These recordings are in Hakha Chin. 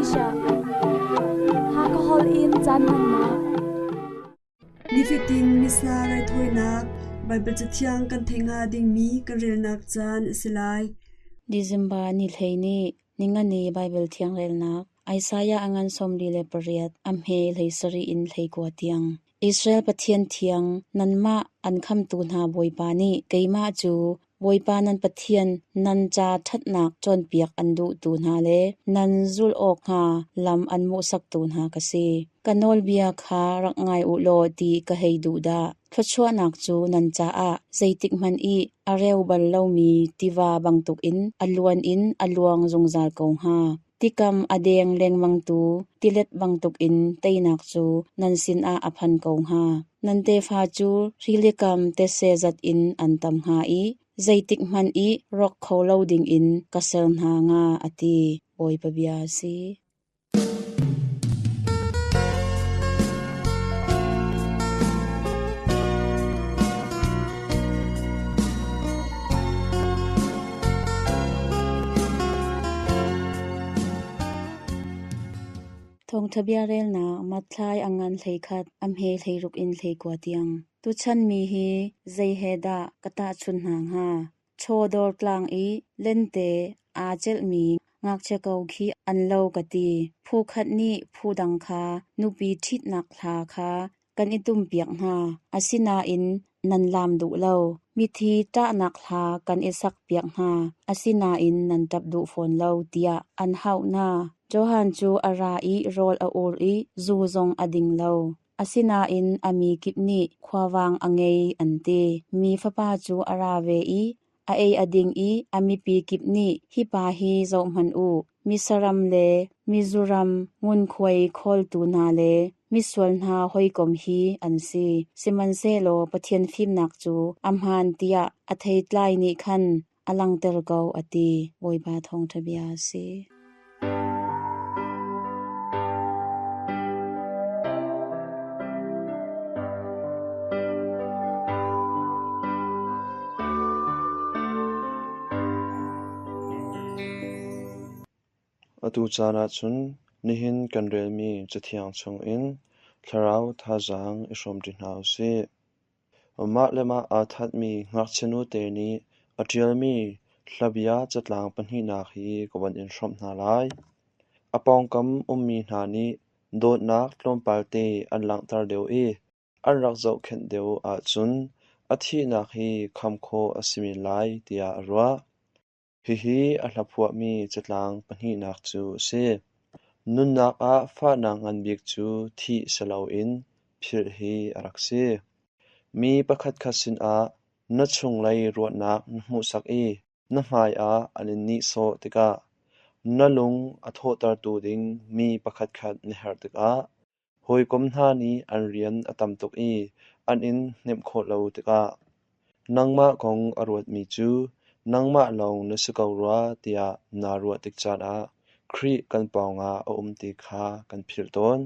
Asia. Hakha holh in caan hmannak. Nifatin Missa raithawinak Baibal Cathiang kan theih hnga dingmi kan relnak caan a si lai. December ni 12 ningani Baibal Thiang relnak Isaiah a ngan 48 a hme 17 in 19 tiang. Israel Pathian thiang, nanmah an khamtu hna Bawipa nih keimah cu Bawipa nan Pathian nan ca ṭhatnak cawnpiak an duhtu hna le nan zulh awk hnga lam an hmuhsaktu hna ka si. Ka nawlbia kha rak ngai u law ti ka hei duh dah. Thluachuahnak cu nan caah zeitikhmanh i a reu bal lomi tiva bantukin a luan in a luang zungzal ko hnga. Tikam a deng lengmangtu tilet bantukin teinak cu nan sinah a phan ko hnga. Nan tefa cu rilikam tetse zat in an tam hnga i zeitikhmanh i rawk kho lo dingin ka ser hna hnga, a ti. Bawipa bia a si. Thawngṭha bia relnak Matthai a ngan 11, a hme 16 in 19 tiang. Tuchan mi hi zei he dah ka tahchunh hna hnga? Chawdawr tlang i lente aa celhmi ngakchia ko khi an lo ka ti. Phu khat nih phu dang kha nupi ṭhitnak hla kha kan i tumpiak hna. Asinain nan laam duh lo. Mithi ṭahnak hla kan i sakpiak hna. Asinain nan ṭap duh fawn lo, tiah an hauh hna. Johan cu a ra i rawl a ur i zu zong a ding lo. Asinain a mi kip nih khuavang a ngei an ti. Mi Fapa cu a ra ve i a ei a ding i a mipi kip nih, “Hi pa hi zohhmanh u, mi saram le mizuram ngunkhuai khawltu hna le misual hna hawikom hi an si.” Sihmanhsehlaw Pathian fimnak cu a hmaan tiah a theitlai nih khan a langhter ko, a ti. Bawipa thawngṭha bia a si. Atu caan ahcun nihin kan relmi Cathiang chungin thlarau thazaang i hrawmṭi hna u sih. Mah le mah aa thatmi ngakchia nute nih a ṭialmi hlabia catlang pahnihnak hi ka von in hrawmh hna lai. A pawngkam ummi hna nih dawtnak tlawmpalte an langhter deuh i an rak zohkhenh deuh ahcun a thihnak hi kham khawh a si men lai tiah a ruah. Hihi a hlaphuahmi catlang pahnihnak cu a si. Nunnak ah fahnak ngan bik cu thih si loin philh hi a rak si. Mi pakhatkhat sinah na chunglei ruahnak na hmuhsak i na hmaiah an in nihsawh tikah na lung a thawhtertu ding mi pakhatkhat na herh tikah hawikom hna nih an rian a tam tuk i an in hnemh khawh lo tikah nangmah kong a ruatmi cu nangmah lawng na si ko rua tiah naa ruah tik caan ah Khrih kan pawngah a um ti kha kan philh tawn.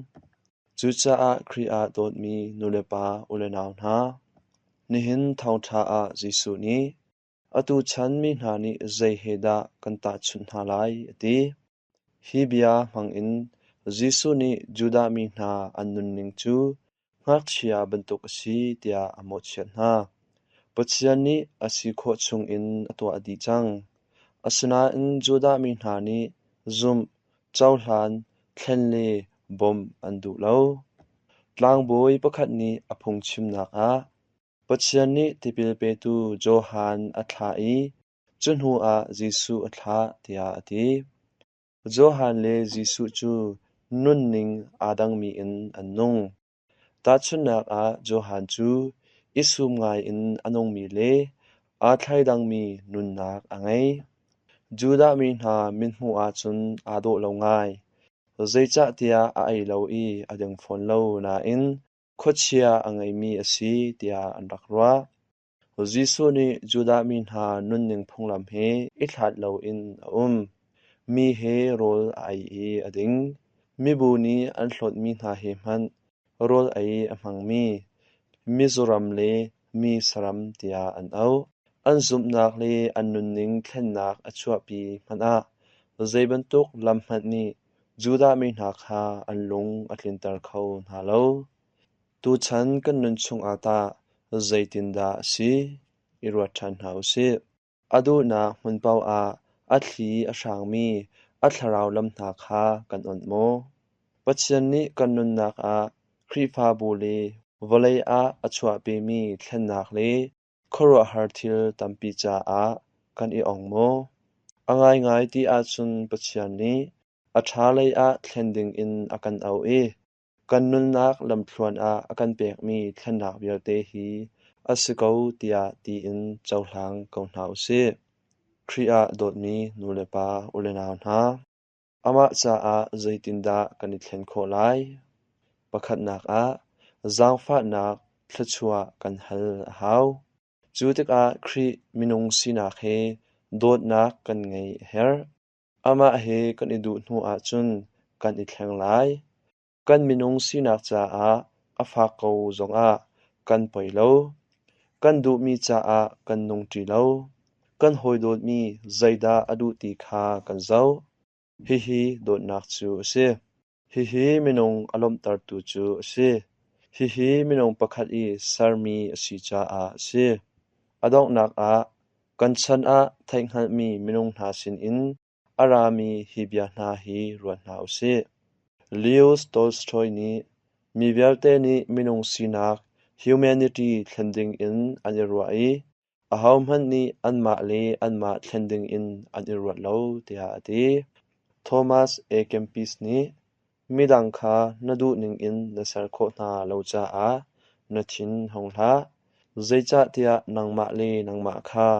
Cucaah Khrih ah dawtmi nulepa ulenau hna, nihin thawngṭha ah Jesuh nih atu chan mi hna nih zei he dah kan tahchunh hna lai a ti. Hi bia hmangin Jesuh nih Judah mi hna an nunning cu ngakchia bantuk a si tiah a mawhchiat hna. Pathian nih a si khawh chungin a tuah dih cang. Asinain Judah mi hna nih zumh, cohlan, thlen le bawmh an duh lo. Tlangbawi pakhat nih a phungchimnak ah Pathian nih tipil petu Johan a thlah i cu hnuah Jesuh a thlah tiah a ti. Johan le Jesuh cu nunning aa dangmi in an nung. Tahchunhnak ah Johan cu i sum ngaiin a nungmi le aa thleidangmi nunnak a ngei. Judah mi hna mithmuh ahcun aa dawh lo ngai, zeicahtiah a ei lo i a ding fawn lo nain khuachia a ngeimi a si tiah an rak ruah. Jesuh nih Judah mi hna nunning phunglam he i hlat loin a um. Mi he rawl a ei i a ding. Mibu nih an hlawtmi hna he hmanh rawl ei a hmangmi, mizuram le mi saram tiah an auh. An zumhnak le an nunning thlennak a chuahpi hmanh ah zei bantuk lam hmanh nih Judah mi hna kha an lung a tlinter kho hna lo. Tuchan kan nun chungah tah zeitindah a si? I ruat ṭhan hna u sih. A duhnak hmun paoh ah a thli a hrangmi a thlarau lam hna kha kan onh maw? Pathian nih kan nunnak ah Khrihfabu le vawlei ah a chuahpimi thlennak le khuaruahhar thil tampi caah kan i ong maw? A ngaingai ti ahcun Pathian nih a ṭha lei ah thlen dingin a kan auh i kan nunnak lamthluan ah a kan pekmi thlennak vialte hi a si ko tiah tiin cohlang ko hna u sih. Khrih ah dawtmi nu le pa u le nau hna, amah caah zeitindah kan i thlen khawh lai? Pakhatnak ah, zaangfahnak thluachuah kan hal a hau. Cu tikah Khrih minung sinak he dawtnak kan ngeih a herh. Amah he kan i duh hnu ahcun kan i thleng lai. Kan minung sinak caah a fak ko zongah kan poi lo. Kan duhmi caah kan nung ṭi lo. Kan hawi dawtmi zeidah a duh ti kha kan zoh. Hihi dawtnak cu a si. Hihi minung a lawmhtertu cu a si. Hihi minung pakhat i sermi a si caah a si. A donghnak ah, kan chan ah theihhngalhmi minung hna sinin a rami hi bia hna hi ruat hna u sih. Leo Tolstoy nih mi vialte nih minung sinak humanity thlen dingin an i ruah i ahohmanh nih anmah le anmah thlen dingin an i ruat lo tiah a ti. Thomas A. Kempis nih midang kha na duh ningin na ser khawh hna lo caah na thin hung hlah. Zeicahtiah nangmah le nangmah kha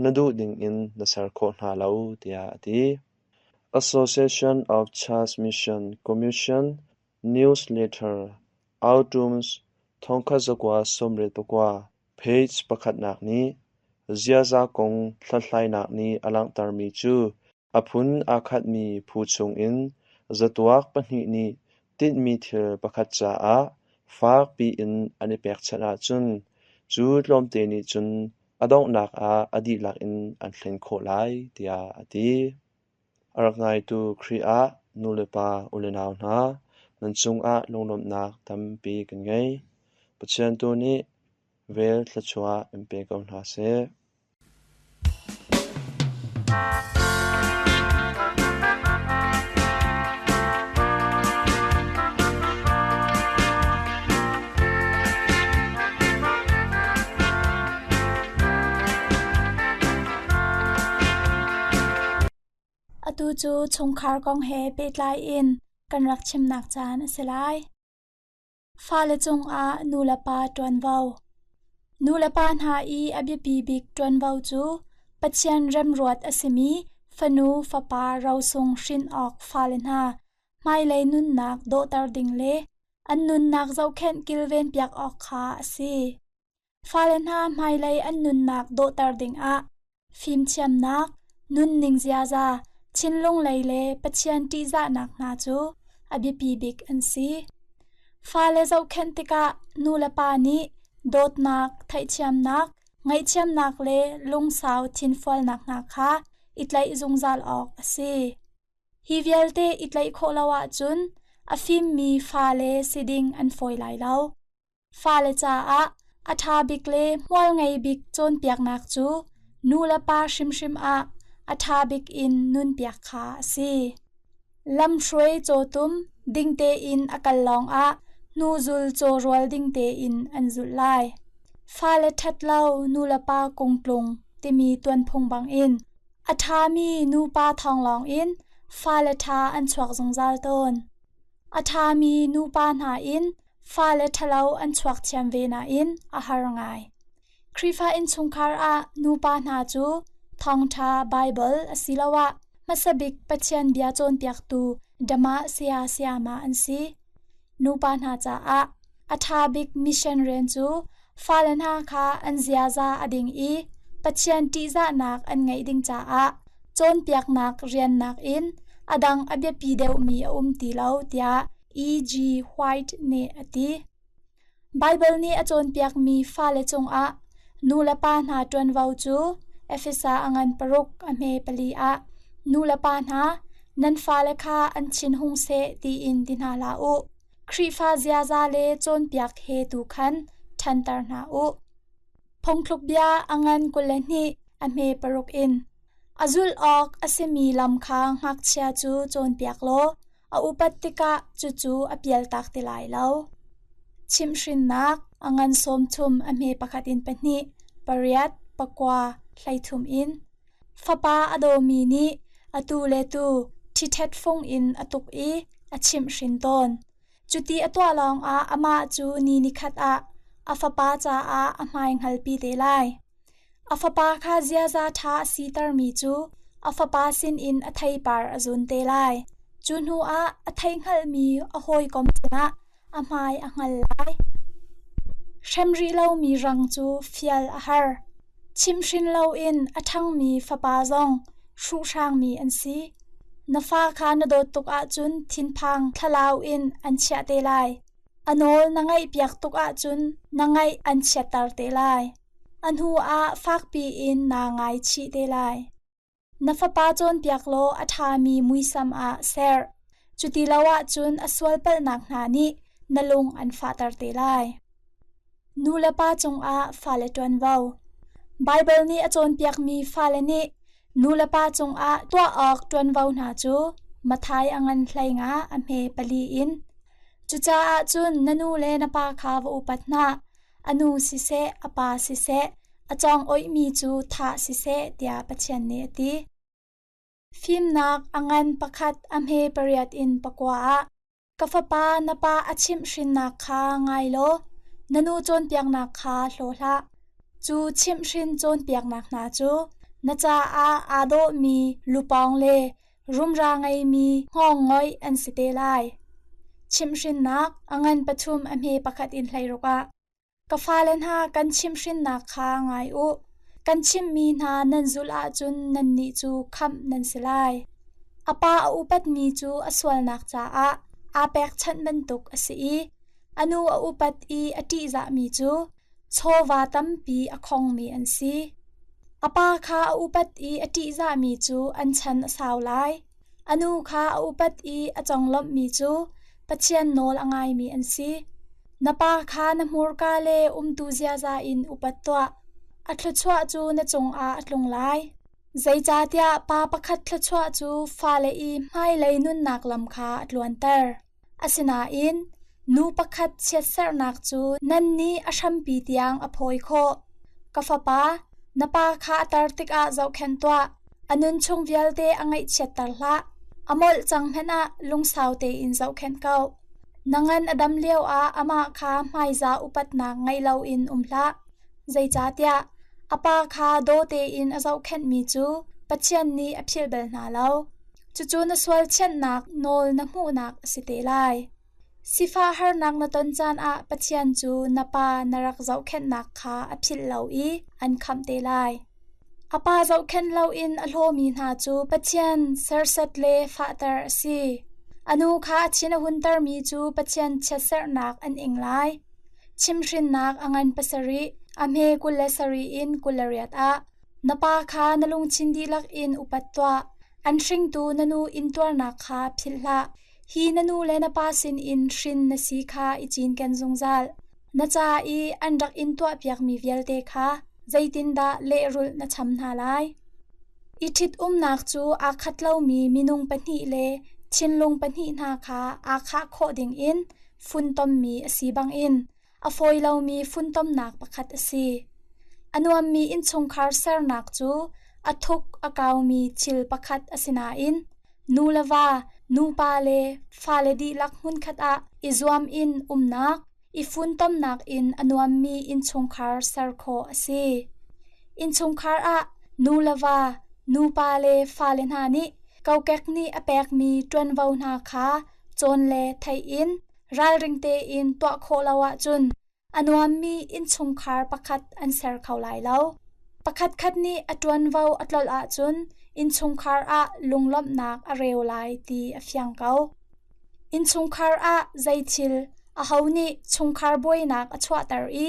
na duh dingin na ser khawh hna lo tiah a ti. Association of Church Mission Commission Newsletter Autumn 1989 page pakhatnak nih ziaza kong hlathlainak nih a langhtermi cu a phun aa khatmi phu chungin zatuak pahnih nih tinhmi thil pakhat caah fakpi in an i pekchanh ahcun cu tlawmte nih cun a donghnak ah a dihlak in an thlen khawh lai tiah a ti. A rak ngaitu Khrih ah nu le pa u le nau hna, nan cungah lunglawmhnak tampi kan ngei. Pathian tu nih vel thluachuah in pe ko hna seh. Atu cu chungkhar kong he pehtlai in kan rak chimnak caan a si lai. Fale cungah nulepa ṭuanvo. Nulepa hna i a biapi bik ṭuanvo cu Pathian remruat a simi fanu fapa rosung hrin awk fale hna hmailei nunnak dawhter ding le an nunnak zohkhenh kilvenpiak awk kha a si. Fale hna hmailei an nunnak dawhter dingah fimthiamnak, nunning ziaza, thinlung lei le Pathian ṭihzahnak hna cu a biapi bik an si. Fale zohkhenh tikah nulepa nih dawtnak, theihthiamnak, ngaihthiamnak le lungsau thinfualnak hna kha i tlaih zungzal awk a si. Hi vialte i tlaih khawh lo ahcun a fimmi fale si ding an fawi lai lo. Fale caah a ṭha bik le hmualngei bik cawnpiaknak cu nu le pa hrimhrim ah a ṭha bik in nunpiak kha a si. Lamhruai cawtum ding tein a kal lawngah hnuzul cawrual ding tein an zulh lai. Fale ṭhat lo nu le pa kungtlung timi tuanphung bangin a ṭhami nupa thawng lawngin fale ṭha an chuak zungzal tawn. A ṭhami nupa hna in fale ṭhalo an chuak thiam ve nain a har ngai. Khrihfa innchungkhar ah nupa hna cu thawngṭha Baibal asiloah hmasa bik Pathian bia cawnpiaktu dama saya sayama an si. Nupa hna caah a ṭha bik mission rian cu fale hna kha an ziaza a ding i Pathian ṭihzahnak an ngeih ding caah cawnpiaknak rian nakin a dang a biapi deuhmi a um ti lo tiah E.G. White nih a ti. Baibal nih a cawnpiakmi fale cungah nu le pa hna ṭuanvo cu Efesa a ngan paruk a hme pali ah nu le pa hna Nan fale kha an thin hung seh tiin ti hna hlah u. Khrihfa ziaza le cawnpiak he tu khan ṭhanter hna u. Phungthluk bia a ngan 22 a hme paruk in. A zulh awk a simi lam kha ngakchia cu cawnpiak law a upat tikah cucu a pialtak ti lai lo. Chimhhrinnak a ngan 30 a hme pakhat in pahnih, pariat, pakua, 13 in. Fapa a dawmi nih atu le tu ṭhiṭhet fung in a tuk i a chimhhrin tawn. Cuti a tuah lawngah amah cu ni nikhat ah a fapa caah a hmaihngalpi te lai. A fapa kha ziaza ṭha a sitermi cu a fapa sinin a theipar a zun te lai. Cu hnuah a theihhngalhmi a hawikom sinah a hmai a hngal lai. Hrem rih lomi rang cu fial a har. Chimhhrin loin a ṭhangmi fapa zong hruhhrangmi an si. Na fa kha na dawt tuk ahcun thinphang thlalau in an chiah te lai. A nawl na ngaihpiak tuk ahcun na ngaih an chiatter te lai. A hnu ah fakpi in naa ngaichih te lai. Na fapa cawnpiak law a ṭhami muisam ah ser. Cuti lo ahcun a sualpalhnak hna nih na lung an fahter te lai. Nu le pa cungah fale ṭuanvo. Baibal nih a cawnpiakmi fale nih nu le pa cungah tuah awk ṭuanvo hna cu Matthai a ngan 15 a hme pali in. Cucaah cun na nu le na pa kha va upat hna. A nu siseh, a pa siseh, a cawng oihmi cu thah siseh, tiah Pathian nih a ti. Fimnak a ngan pakhat a hme pariat in pakua ah ka fapa na pa a chimhhrinnak kha ngai law na nu cawnpiaknak kha hlaw hlah. Cu chimhhrin cawnpiaknak hna cu na caah aa dawhmi lupawng le rumra ngeimi hngawngngoih an si te lai. Chimhhrinnak a ngan pathum a hme pakhat in 16 ah Ka fale hna kan chimhhrinnak kha ngai u. Kan chimhmi hna nan zulh ahcun nannih cu khamh nan si lai. A pa a upatmi cu a sualnak caah aa pekchanh bantuk a si i a nu a upat i a ṭihzahmi cu chawva tampi a khongmi an si. A pa kha a upat i a ṭihzahmi cu an chan a sau lai. A nu kha a upat i a conglawmhmi cu Pathian nawl a ngaimi an si. Na pa kha na hmurka le umtu ziaza in upat tuah. A thluachuah cu na cungah a tlung lai. Zeicahtiah pa pakhat thluachuah cu fale i hmailei nunnak lam kha a tluanter. Asinain nu pakhat chiatserhnak cu nan nih a hrampi tiang a phawi khawh. Ka fapa, na pa kha a tar tikah zohkhenh tuah. A nun chung vialte a ngaihchiatter hlah. A molh cang hmanh ah lungsau tein zohkhenh ko. Na ngan a dam lioah amah kha hmaizah upatnak ngei loin um hlah. Zeicahtiah a pa kha daw tein a zohkhenhmi cu Pathian nih a philh bal hna lo. Cucu na sual thianhnak nawl na hmuhnak a si te lai. Sifah harnak na ton caan ah Pathian cu na pa na rak zohkhenhnak kha a philh lo i an khamh te lai. A pa zohkhenh loin a hlawmi hna cu Pathian serhsat le fahter a si. A nu kha a thin a huntermi cu Pathian chiatserhnak an ing lai. Chimhhrinnak a ngan pasarih, a hme 27 in 28 ah Na pa kha na lungthin dihlak in upat tuah. An hringtu na nu intuarnak kha philh hlah. Hi na nu le na pa sinin hrin na si kha i cinken zungzal. Na ca i an rak in tuahpiakmi vialte kha zeitindah lehrulh na cham hna lai? I ṭhitumnak cu aa khat lomi minung pahnih le thinlung pahnih hna kha aa khah khawh dingin funtommi a si bangin a fawi lomi funtomnak pakhat a si. A nuammi innchungkhar sernak cu a thuk a kaumi thil pakhat a si nain nu le va, nupa le fale dihlak hmunkhat ah i zuam in umnak, i funtomnak in a nuammi innchungkhar ser khawh a si. Innchungkhar ah nu le va, nupa le fale hna nih kokek nih a pekmi ṭuanvo hna kha cawn le theih in ralring tein tuah khawh lo ahcun a nuammi innchungkhar pakhat an ser kho lai lo. Pakhatkhat nih a ṭuanvo a tlolh ahcun innchungkhar ah lunglawmhnak a reu lai ti a fiang ko. Innchungkhar ah zei thil, aho nih chungkhar buainak a chuahter i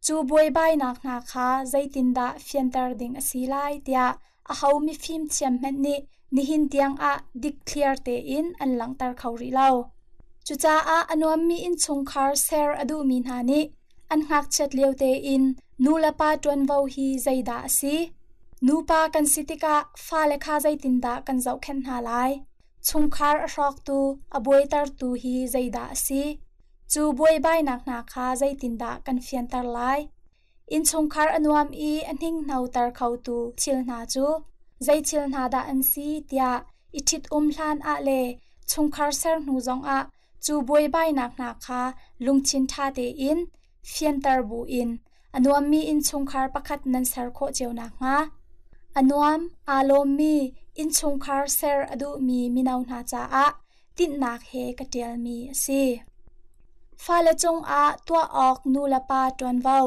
cu buaibainak hna kha zeitindah fianter ding a si lai tiah aho mifim thiam hmanh nih nihin tiangah dikthliar tein an langhter kho rih lo. Cucaah a nuammi innchungkhar ser a duhmi hna nih an ngakchiat lio tein nulepa ṭuanvo hi zeidah a si? Nupa kan si tikah fale kha zeitindah kan zohkhenh hna lai? Chungkhar a hrawktu, a buaitertu hi zeidah a si? Cu buaibainak hna kha zeitindah kan fianter lai? Innchungkhar a nuam i a hninghnoter khotu thil hna cu zei thil hna dah an si tiah i ṭhitum hlan ah le chungkhar ser hnu zongah cu buaibainak hna kha lungthin ṭha tein fianter buin a nuammi innchungkhar pakhat nan ser khawh cio nakhnga a nuam aa lawmmi innchungkhar ser a duhmi mino hna caah tinhnak he ka ṭialmi a si. Fale cungah tuah awk nulepa ṭuanvo.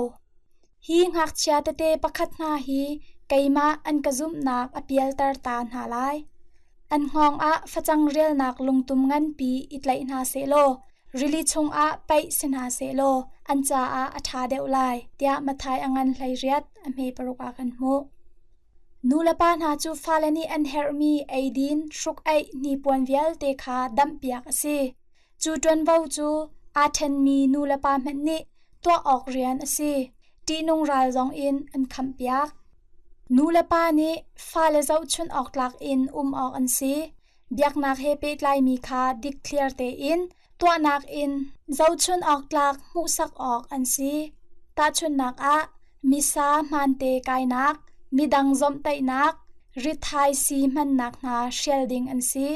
Hi ngakchia tete pakhat hna hi keimah an ka zumhnak a pialter ta hna lai. An hngawng ah facang rialnak lungtum nganpi i tlaih hna sehlaw rili chungah paih si hna sehlaw an caah a ṭha deuh lai, tiah Matthai a ngan 18 a hme paruk ah kan hmuh. Nulepa hna cu fale nih an herhmi eidin, hruk-aih, hnipuan vialte kha damhpiak a si. Cu ṭuanvo cu aa ṭhenmi nulepa hmanh nih tuah awk rian a si. Ṭihnung ral zongin an khamhpiak. Nulepa nih fale zohchunh awk tlak in um awk an si. Biaknak he pehtlaimi kha dikthliar tein tuahnak in zohchunh awk tlak hmuhsak awk an si. Tahchunhnak ah, misa hmaante kainak, midang zawmhtaihnak, rithai sii hmannak hna hrial ding an si.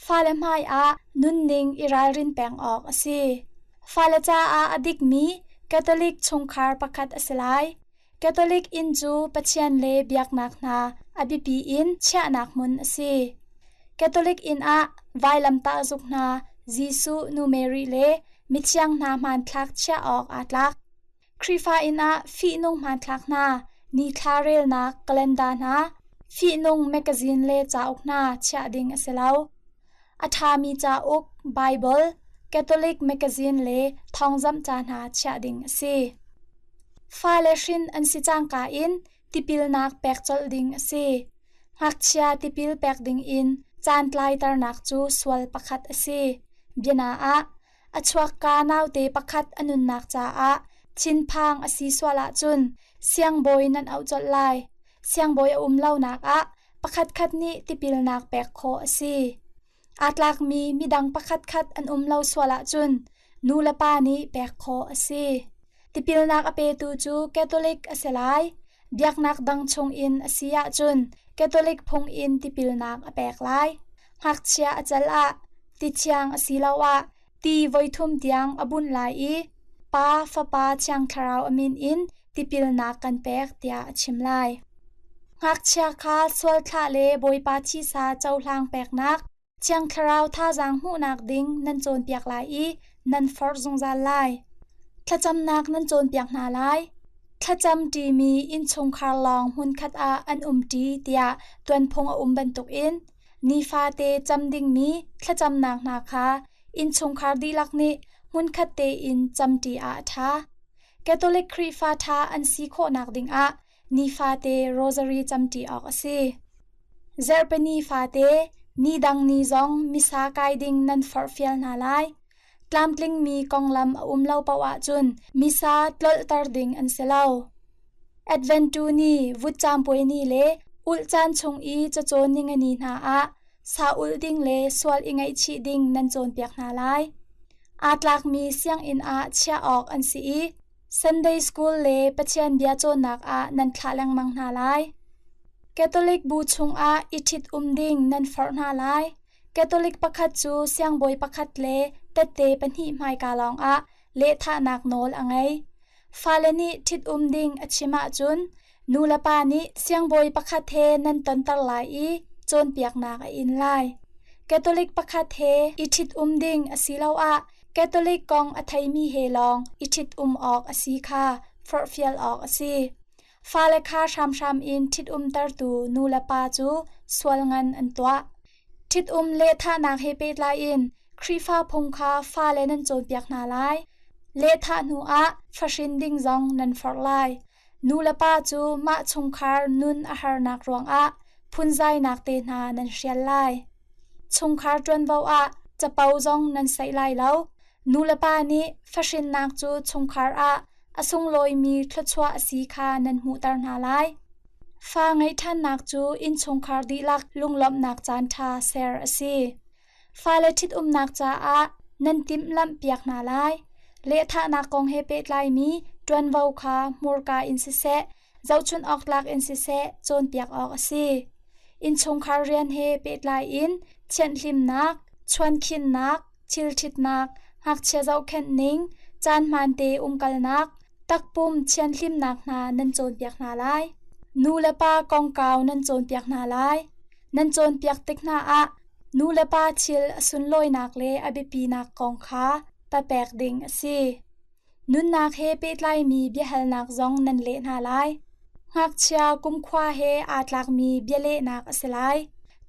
Fale hmaiah nunning i ralrin peng awk a si. Fale caah a dikmi Catholic chungkhar pakhat a si lai. Catholic inn cu Pathian le biaknak hna a biapi in chiahnak hmun a si. Catholic inn ah vailamtah zuk hna, Jesuh, Nu Mary le mithiang hna hmanthlak chiah awk aa tlak. Khrihfa inn ah fihnung hmanthlak hna, nithla relnak calendar hna, fihnung mekazin le cauk hna chiah ding a si lo. A ṭhami cauk, Baibal, Catholic mekazin le thawngzamh ca hna chiah ding a si. Fale hrin an si cangka in tipilnak pek colh ding a si. Ngakchia tipil pek ding in caan tlaiternak cu sual pakhat a si. Biana ah, a chuakka naute pakhat a nunnak caah thinphang a si sual ahcun siangbawi nan auh colh lai. Siangbawi a um lonak ah pakhatkhat nih tipilnak pek khawh a si. Aa tlakmi midang pakhatkhat an um lo sual ahcun nu le pa nih pek khawh a si. Tipilnak a petu cu Catholic a si lai. Biaknak dang chungin a si ahcun Catholic phung in tipilnak a pek lai. Ngakchia a cal ah tithiang asiloah ti voithum tiang a bunh lai i Pa, Fapa, Thiang Thlarau a min in tipilnak kan pek tiah a chim lai. Ngakchia kha sualthlah le Bawipa thisa cohlang peknak, Thiang Thlarau thazaang hmuhnak ding nan cawnpiak lai i nan forh zungzal lai. Thlacamnak nan cawnpiak hna lai. Thlacam ṭimi innchungkhar lawng hmunkhat ah an umṭi tiah tuanphung a um bantukin nifate cam dingmi thlacamnak hna kha innchungkhar dihlak nih hmunkhat tein camṭi ah a ṭha. Catholic Khrihfa ṭha an si khawhnak dingah nifate rosary camṭi awk a si. Zarhpini fate, ni dang ni zong misa kai ding nan forhfial hna lai. Tlamtlingmi konglam a um lo paoh ahcun misa tlolhter ding an si lo. Adventu ni, vutcaam puai ni le ulh caan chung i cacawn ningani hna ah sa ulh ding le sual i ngaihchih ding nan cawnpiak hna lai. Aa tlakmi sianginn ah chiah awk an si i Sunday School le Pathian bia cawnnak ah nan thlah lengmang hna lai. Catholic bu chungah i ṭhit-um ding nan forh hna lai. Catholic pakhat cu siangbawi pakhat le tette pahnih hmaika lawngah lehthahnak nawl a ngei. Fale nih ṭhit-um ding a chim ahcun nulepa nih siangbawi pakhat he nan tonter lai i cawnpiaknak a in lai. Catholic pakhat he i ṭhit-um ding asiloah Catholic kong a theimi he lawng i ṭhit-um awk a si kha forhfial awk a si. Fale kha hramhram in ṭhit-umtertu nulepa cu sual ngan an tuah. Ṭhitum lehthahnak he pehtlai in Khrihfa phung kha fale nan cawnpiak hna lai. Lehthah hnuah fahrin ding zong nan forh lai. Nulepa cu mah chungkhar nun a harnak ruangah phunzainak te hna nan hrial lai. Chungkhar ṭuanvo ah capo zong nan saih lai lo. Nulepa nih fahrinnak cu chungkhar ah a sunglawimi thluachuah a si kha nan hmuhter hna lai. Fa ngeih ṭhannak cu innchungkhar dihlak lunglawmhnak caanṭha ser a si. Fale ṭhitumnak caah nan timhlamhpiak hna lai. Lehthahnak kong he pehtlaimi ṭuanvo kha hmurka in siseh, zohchunh awk tlak in siseh cawnpiak awk a si. Innchungkhar rian he pehtlai in thianhhlimnak, chuankhinnak, thilṭhitnak, ngakchia zohkhenh ning, caan hmaante umkalnak, takpum thianhhlimnak hna nan cawnpiak hna lai. Nu le pa kongkau nan cawnpiak hna lai. Nan cawnpiak tik hna ah nu le pa thil a sunlawinak le a biapinak kong kha papek ding a si. Nunnak he pehtlaimi biahalnak zong nan leh hna lai. Ngakchia kumkhua he aa tlakmi bialehnak a si lai.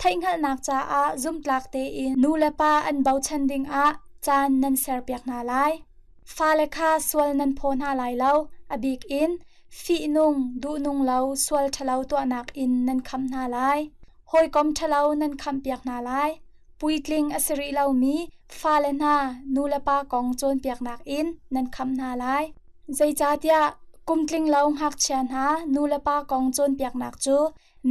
Theihhngalhnak caah zumhtlak tein nu le pa an bochan dingah caan nan serpiak hna lai. Fale kha sual nan phaw hna lai lo, a bik in fihnung, duhnung lo, sual ṭhalo tuahnak in nan khamh hna lai. Hawikom ṭhalo nan khamhpiak hna lai. Puitling a si rih lomi fale hna nulepa kong cawnpiaknak in nan khamh hna lai. Zeicahtiah kumtling lo ngakchia hna nulepa kong cawnpiaknak cu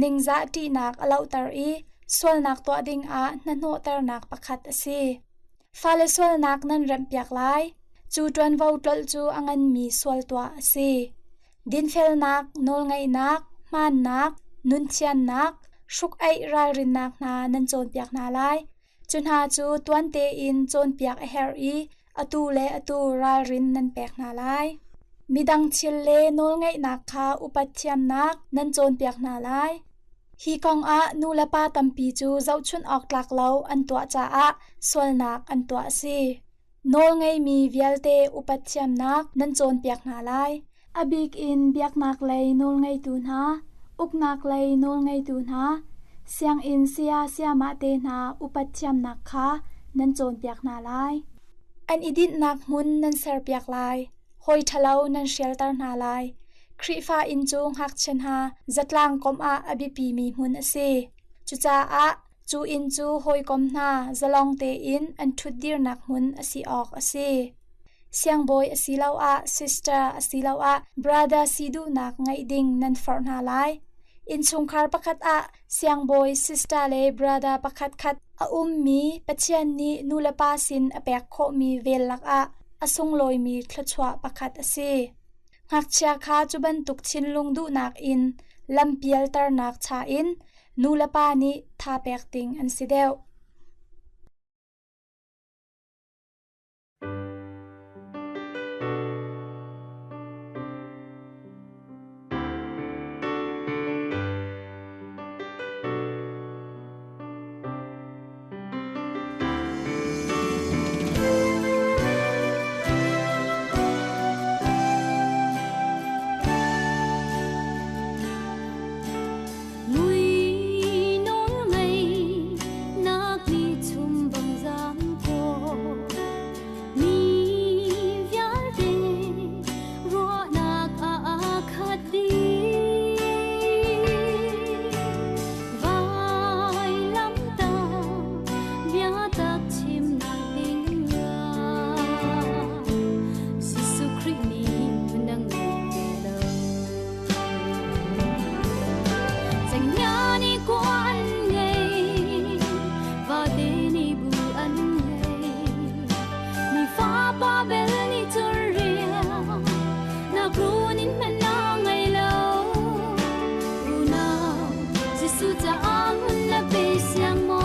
ningzah ṭihnak a lohter i sualnak tuah dingah hnahnawhternak pakhat a si. Fale sualnak nan remhpiak lai. Cu ṭuanvo tlolh cu a nganmi sual tuah a si. Dinfelnak, nawlngaihnak, hmaannak, nunthiannak, hruk-aih ralrinnak hna nan cawnpiak hna lai. Cu hna cu tuan tein cawnpiak a herh i atu le atu ralrin nan pek hna lai. Midang thil le nawlngaihnak kha upat thiamnak nan cawnpiak hna lai. Hi kongah nulepa tampi cu zohchunh awk tlak lo an tuah caah sualnak an tuah a si. Nawlngeimi vialte upat thiamnak nan cawnpiak hna lai. A bik in biaknak lei nawlngeitu hna, uknak lei nawlngeitu hna, sianginn saya sayamah te hna upat thiamnak kha nan cawnpiak hna lai. An i dinhnak hmun nan serpiak lai. Hawi ṭhalo nan hrialter hna lai. Khrihfa inn cu ngakchia hna zatlang komh ah a biapimi hmun a si. Cucaah Cu inn cu hawikom hna zalong tein an ṭhutdirnak hmun a si awk a si. Siangbawi asiloah sister asiloah brother si duhnak ngeih ding nan forh hna lai. Innchungkhar pakhat ah siangbawi, sister le brother pakhatkhat a ummi Pathian nih nulepa sin a pek khawhmi vel lakah a sunglawimi thluachuah pakhat a si. Ngakchia kha cu bantuk thinlung duhnak in lampialternak cha in nulepa nih tha pek ding an si deuh. Mui nawl ngei nak ni chum bang zam ko mi vialte ruahnak aa khat dih vailamta biatak chimnak ding ah Jesuh Khrih nih phundang ngei ve lo Cenghngia nih kua an ngei vate nih bu an ngei mi fapa bel nih cun rian nak run in hman na ngei lo unau Jesuh caah hmun na pe siang maw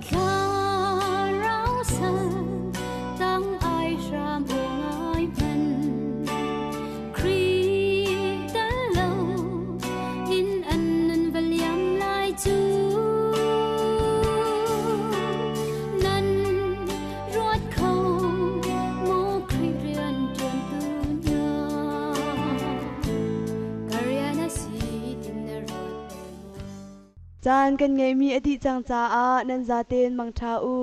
Thlarau sal tang ai hram u ngai hman Khrih tal lo in an nun va liam lai cu nan ruat kho maw Khrih rian ṭuantu hna ka rian a si tin na ruat bal maw Caan kan ngeihmi a dih cang caah nan zaten mangṭha u.